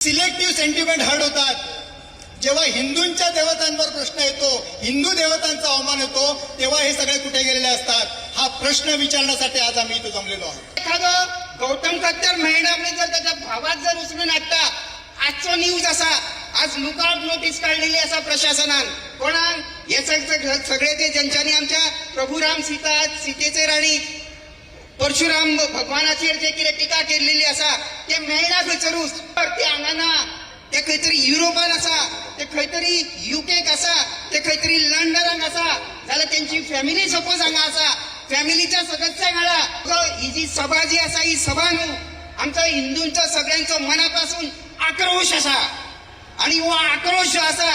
Selective sentiment hurt होतात. जेव्हा हिंदूंच्या देवतांवर प्रश्न येतो, हिंदू देवतांचा अवमान होतो, तेव्हा हे सगळे कुठे गेलेले असतात? हा प्रश्न विचारण्यासाठी आज आम्ही इथे जमलेलो आहोत. एखादो गौतम खट्टर मेळना जर त्याच्या भावात जर उचलून हाडटा. आजचो न्यूज आसा, आज लुकआउट नोटीस काडलेली आसा प्रशासनान. कोणाक? हे सगळे ते ज्यांच्यानी आमच्या प्रभुराम सीता, सीतेचेर आनी परशुराम भगवानाचेर जे कितें टिका केल्लेली आसा, ते मेळना खंयसरूच. तर ते हांगा ना, ते खंय तरी युरोपान आसा, ते खंय तरी युकेक आसा, ते खंय तरी लंडनाक आसा, जाल्यार तेंची फॅमिली सपोज हांगा आसा, फॅमिलीच्या सदस्यांक हाडा. ही जी सभा जी आसा, ही सभा न्हू, आमचो हिंदूंचो सगळ्यांचो मनापासून आक्रोश आसा आणि हो आक्रोश जो आसा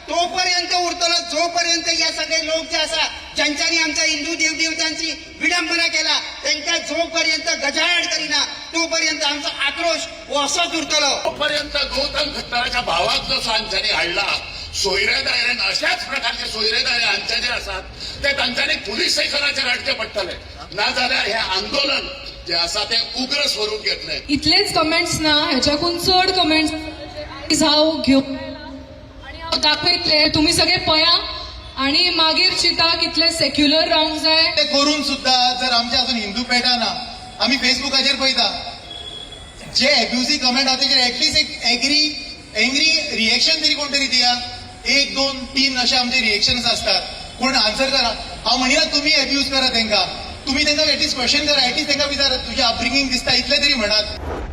तोपर्यंत उरतलो, जोपर्यंत या सगळे लोक जे आसा, ज्यांच्यानी आमच्या हिंदू देवदेवतांची विडंबना केला, त्यांच्या जोपर्यंत गजाआड करीना, तोपर्यंत आमचो आक्रोश हो असोच उरतलो. तोपर्यंत गौतम खट्टराच्या भावाक जसो हांच्यानी हाडला सोयरे दायऱ्यान, अशाच प्रकारचे सोयरे दायरे हांचे जे आसात ते तांच्यांनी पुलीस स्टेशनाचेर हाडचे पडटले, नाजाल्यार हे आंदोलन जे आसा ते उग्र स्वरूप घेतले. इतलेच कमेंट्स ना, ह्याच्याकून चड कमेंट्स हांव घेवन आनी हांव दाखयतले. तुमी सगळे पया आणि मागीर चिंता कितले सेक्युलर रावंक जाय. ते करून सुद्धा जर आमचे अजून हिंदू पेटाना, आमी फेसबुकाचेर पळयता, जे एब्युझीव कमेंट आहा तेजेर एटलिस्ट एक एग्री एंग्री रिएक्शन तरी कोण तरी दिया. एक, दोन, तीन अशे आमचे रिएक्शन्स असतात. कोण आन्सर करा. हांव म्हणिना तुमी एब्यूज करा तांकां, तुमी तांकां एटलिस्ट क्वेश्चन करा, एटलिस्ट तांकां विचारा, तुजें अपब्रिंगींग दिसता, इतलें तरी म्हणात.